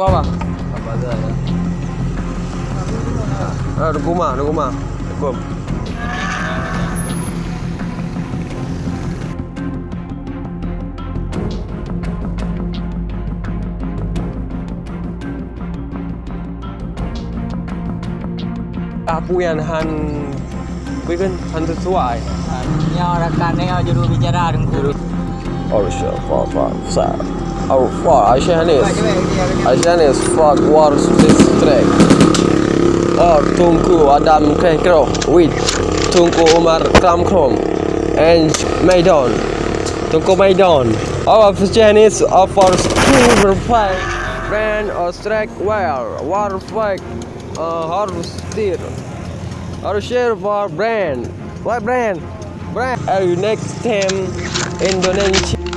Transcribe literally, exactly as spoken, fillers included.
Apa? Ah, dukuma, dukuma. Hukum. Apa yang han, apa kan, han sesuai? Nyoe rakan nyoe juru bicara Teungku. Oh, sure, far, far, far. Oh, far, I say this. I say this, far, war, this track. Oh, Teungku Adam Kengkro with Teungku Umar Kramkrom and Maidon. Teungku Maidon. Our Chinese offers two five brand or strike well, war fight, uh, horse deer. Or share for brand. What brand? Brand. Our next time Indonesia.